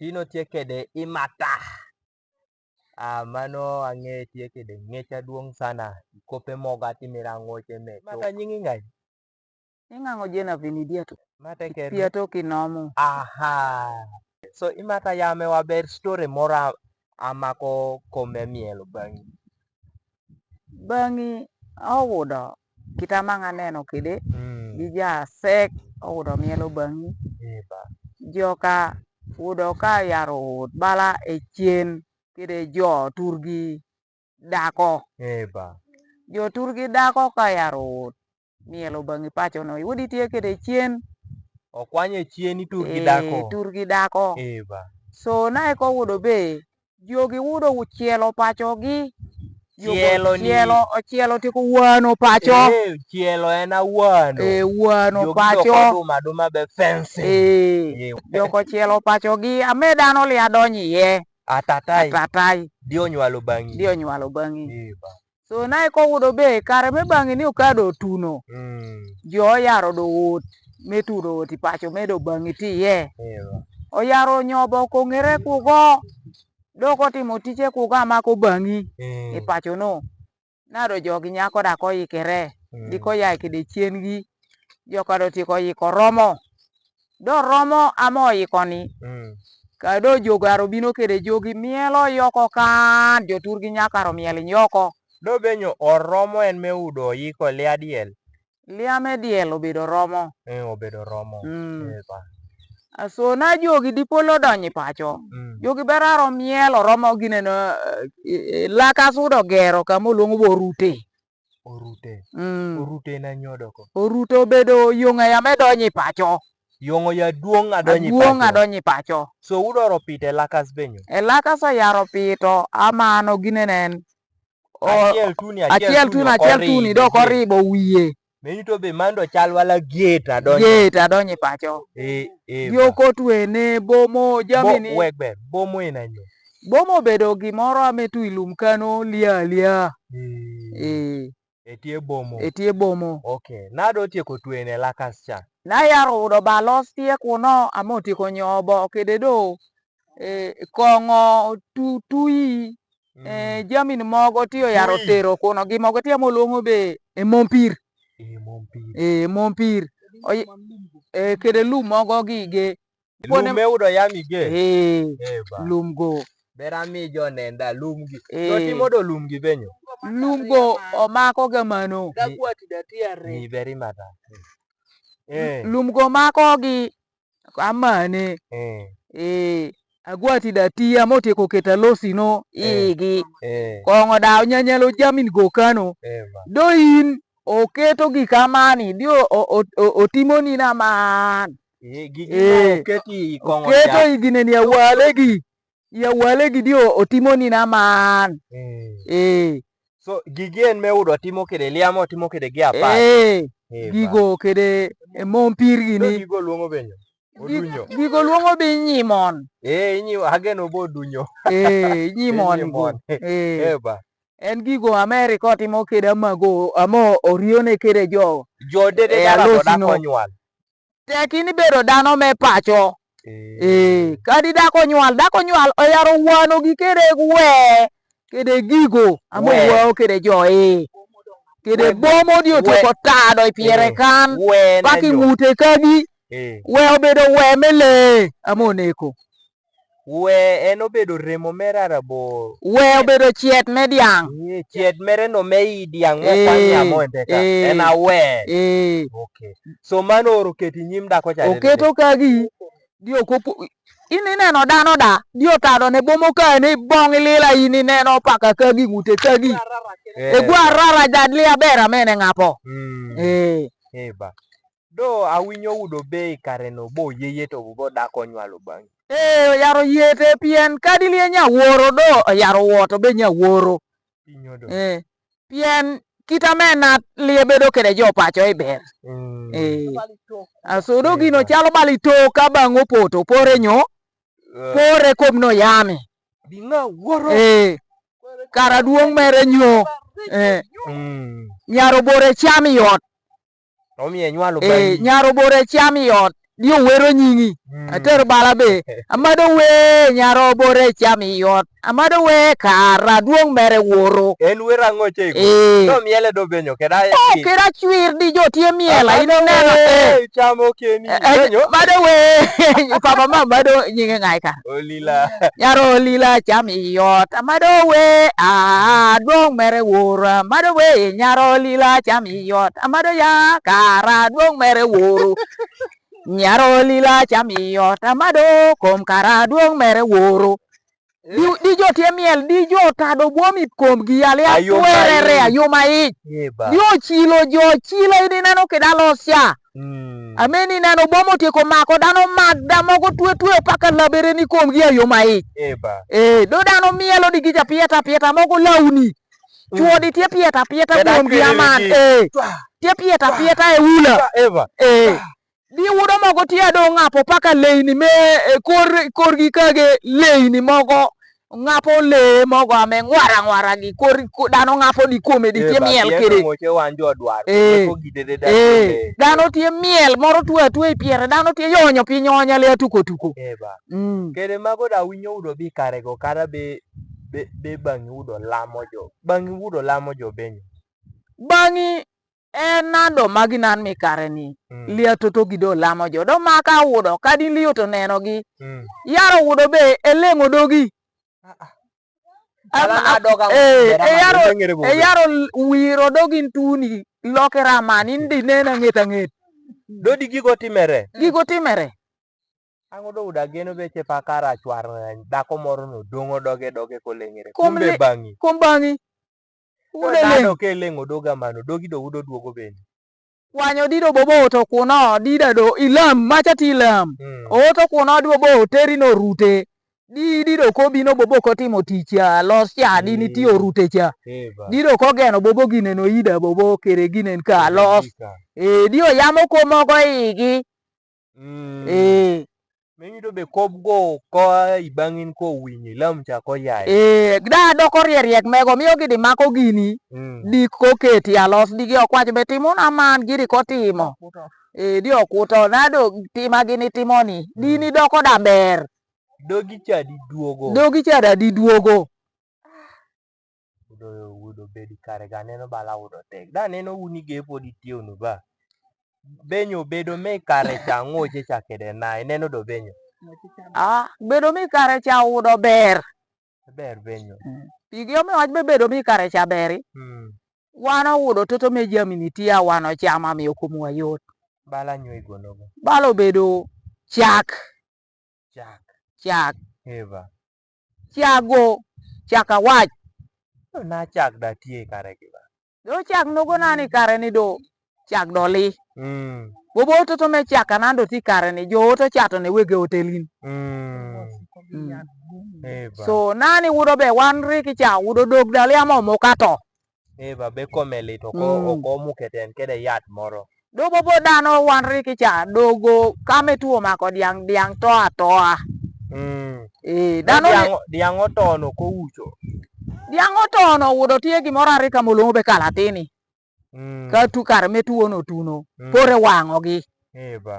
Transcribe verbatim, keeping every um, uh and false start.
Bino tye kede i mata. Ah, mano ange tye kede ngec aduong' sana. Kope moga timira ngoce me. Mata nyingi ngai? Nyinga ngo Jena Vinidia to. Mata ke. Pia to kinomu. Aha. So, i mata yame wa ber story moro amako kome mielo bang'i. Bang'i owudo kit amanga neno kede. Mm. Gi ja sek owudo mielo bang'i. Eba. Joka wudo ka yaro wot bala e cien kede jo turgi dako. Eba. Jo turgi dako ka yaro wot mielo bang'i paco no. Iwudi tye kede cien. Okwanye cien i turgi dako. Eh, turgi dako. Eba. So, na eko wudo be, jogi wudo cielo pacogi. Jogo cielo ni. Cielo, ocielo tiko wano paco. Eh, cielo en awano. Eh, wano paco. Jogi doko duma duma be fencing. Eh, eh, jogo cielo pacogi, ame dano lia donyi ye. Atatai. Atatai. Di onywalo bang'i. Di onywalo bang'i. Eba. So, na eko wudo be, kare me bang'i ni okado otuno. Mm. Jo oyaro do wot, me tudo wot i paco me do bang'i ti ye. Eba. Oyaro nyobo kong'ere kugo, doko timo tije kugo amako bang'i, mm, i paco no. Na do jogi nyako da ko ikere, mm, di ko ya kede cien gi, joka do ti ko iko romo. Do romo amo iko ni. Mm. Ka do jogo aro bino kede jogi mielo yoko kan, jo turgi nyaka aro miel yoko. Do benyo oromo en me udo iko lia diel. Lia me diel obedo romo. Eh, obedo romo. Mm. Eh, ba. Ah, so na jogi di polo donyi paco. Mm. Jogi beraro mielo romo gine no, eh, eh, laka sudo gero kamo luongo bo rute. Orute. Mm. Orute na nyodo ko. Orute obedo yong'o ya me donyi paco. Yong'o ya duong' adonyi paco. Aduong' adonyi paco. So udoro pite lakas benyo. E lakas oyaro pito amano gine nen. O, achiel tuni, achiel tuni, achiel tuni, dok oribo wiye. Meni to be mando chal wala gate adonyi. Gate adonyi paco. Eh, eh. Yo ba. Kotwene bomo jamini. Bo, wek ber, bomo en anyo. Bomo obedo gimoro ame tu i lum kano lia lia. Mm. Eh. Etie bomo. Etie bomo. Okay. Na do tieko twene lakas cha. Na yaro udo ba los tie kuno amo tieko nyobo kede do. Eh, kong'o tu, tui. Mm. Eh, jamin mogo tiyo yaro tui. Tero kuno gi mogo tiyo mo luongo be e mompir. E mompir. E mompir. Oy-, eh, kede lum mogo gi ge. Lum me udo yami ge. Eh, eh, ba. Lum go. Bera mi jo nenda lum gi. Eh. To timo do lum gi benyo. Lum go omako ga mano. Ni, ni beri mata. Eh. Lum go mako gi amane. Eh. Eh. Agwati da tiya motieko keta losi no. Eh. Igi. Eh. Kong'o da onyanyalo jamin go kano. Eh, ba. Do in oketo gik amani, di o, o, o, o, otimo ni na man. Eh, gi, gi eh, oketi kong'o oketo cha. Igine ni awale gi. Ya wale gi di o, otimo ni na man. Eh. Eh. So, gigi en me udo timo kede liamo, timo kede gi apar. Eh. Eh, ba. Gigo kede, eh, mompir gini. Do gigo luongo benyo. Gi-, odunyo. Gigo luongo bi nyimon. Eh, inyi-, ageno bo odunyo. Eh, nyimon go. Nyimon. Eh. Eh, ba. En gigo Amerika otimo kede amago, amo orione kede jo. Jo dede eh, daro dako nywal. Tek in ibedo dano me paco. Eh. Eh, kadi dako nywal, dako nywal oyaro wano gi kede we, kede gigo, amo we. Wao kede jo, eh. Kede we, bomo di otieko we. Tado i piere eh, kan, we paki nanyo. Ng'ute kagi, eh. We obedo we me le, amo neko. We en obedo remo me rara bo. We obedo ciet me dyang'. Eh, ciet mere no me i dyang' mo eh, kwanya mo ente ka. Eh, en a we. Eh. Okay. So mano oro keti nyim dako cha. Oketo kagi, di okopo, in ineno dano da, di otado ne bomo ka ni bong ilila in ineno paka kagi ng'ute kagi. Eh. E gwa rara jadli abera mene ng'apo. Mm. Eh. Eh, ba. Do awinyo udo be i kare no bo yeye to bo dako nywalo bang'i. Eh, yaro yete pien kadi lie nyaworo do, yaro woto be nyaworo. Pinyo do. Eh, pien kita me na lie bedo kede jo paco i ber. Mm. Eh. Aso do eh, gino ba. Chalo bali to ka bang' opoto, pore nyo, eh. Pore kom no yame. Bi ng'a woro. Eh, kara duong' mere nyo. Eh. Mm. Nyaro bore cham i ot. Omiyo nywalo eh, bang'i. Nyaro bore cham i ot. di owero nyingi. Mm. Ater bala be. Amado we nyaro bore cham i yot. Amado we kara duong' mere woro. En wer ang'o che igo? Eh. To miele do benyo keda. Oh, keda chwir di jo tie miel. Amado ineno we, eh, chamo keni. Eh, eh, benyo. Amado we. Papa ma amado nyinge ng'ai ka. Olila. Nyaro Olila cham i yot. Amado we, ah, duong' mere woro. Amado we, nyaro Olila cham i yot. Amado ya, kara duong' mere woro. Nyaro Olila cham i yot. Amado kom kara duong' mere woro. Di, di jo tie miel, di jo tado buom i komgi alia. Ayom twerere, ayom ayic. Eba. Di ochilo, jo ochilo ini neno keda los cha. Mm. Ameni neno buom otieko mako dano, mak da moko twe twe paka labere ni komgi ayom ayic. Eba. Eh, do dano mielo di gicha pieta pieta moko lawni. Mm. Chuo di tie pieta pieta komgi aman. Eh. Tie pieta pieta e ula. Eba. Eh. Di wudo mogo tia do ng'apo paka leini me, eh, kor, korgi kage leini mogo. Ng'apo le mogo ame ng'wara ng'wara gi kor, ko-, dano ng'apo di kome di tie miel kede. Ng'o che wan jo dwar. Eh. Ko gidede da. Eh. Dano tie miel moro twe atwe i piere, dano tie yonyo piny onya le atuko tuko. Eba. Mm. Kede mago da winyo wudo bi kare go kara be, be, be bang'i wudo lamo jo. Bang'i wudo lamo jo benyo. Bang'i En nado magi nan mi kare ni. Mm. Lia toto gi do lamo jo. Do maka wudo, kadi liyo to neno gi. Mm. Yaro wudo be, e leng'o dogi. Ah, ah. Am-, ala na doga eh, e yaro, e yaro wiro dogi ntuni, loke ramani, ndi nena ng'et ang'et. Do di gigo timere. Gigo timere. Ang'o do uda geno be che pa kara chwar na dhako moro no dong'o doge doge koleng'ere. Kumbe bang'i. Kum bang'i. Ude leng'. Nado ke leng' odoga mano, dogi do udo duogo bende. Kwanyo dido bobo oto kuno, dida do ilam, macha ti ilam. Mm. Oto kuno di bobo oteri no rute. Di, dido ko bino bobo ko timo tich cha, los cha, di ni ti orute cha. Eba. Dido ko geno bobo gine no ida bobo kere ginen ka los. Eka. Eh, di oyamo ko mogo igi. Mm. Eh. Meng'ido be kop go ko i bang'in ko winyi, lam cha ko yai. Eh, da doko riek riek mego, miyo gidi mako gini. Mm. Di ko keti alos, di gi okwacho be timo na man, gidi ko timo. Eh, di okuto, nado tima gini timo ni. Di ni doko da ber. Dogi cha di duogo. Dogi cha da di duogo. Wudo, wudo bedi kare ga neno bala wudo tek. Da neno uni ge podi tiyo nu ba. Benyo bedo me kare cha ng'oche cha kede na, ineno do benyo. Ah, bedo me kare cha wudo ber. Ber benyo. Mm. Pigi omiyo wach be bedo me kare cha beri. Mm. Wan owudo toto me jami nitie, wan ochamo miyo kumwa yot. Bala nyuo igonogo. Bala obedo chak. Chak. Chak. Eva. Chak go, chak awach. To na chak da tie kare gi ba. Do chak nogo nani kare ni do. Chak do li. Mm. Bobo toto me chak anan do ti kare ni. Jo oto chato ne wege hotelin. Mm. Mm. Eva. So nani wudo be wan riki cha, wudo dog da li amo mokato. Eba be komeli to ko, mm, oko muketen kede yat moro. Do bobo dano wan riki cha, dogo kame tuo mako diang', diang' to atoa. Mm. Eh, dano ni diang', diang' otono ko ucho. Diang' otono wudo tie gimoro arika molong'o be kalatini. Mm. Ka tu kar me tuo no tuno. Mm. Pore wang'ogi. Eba.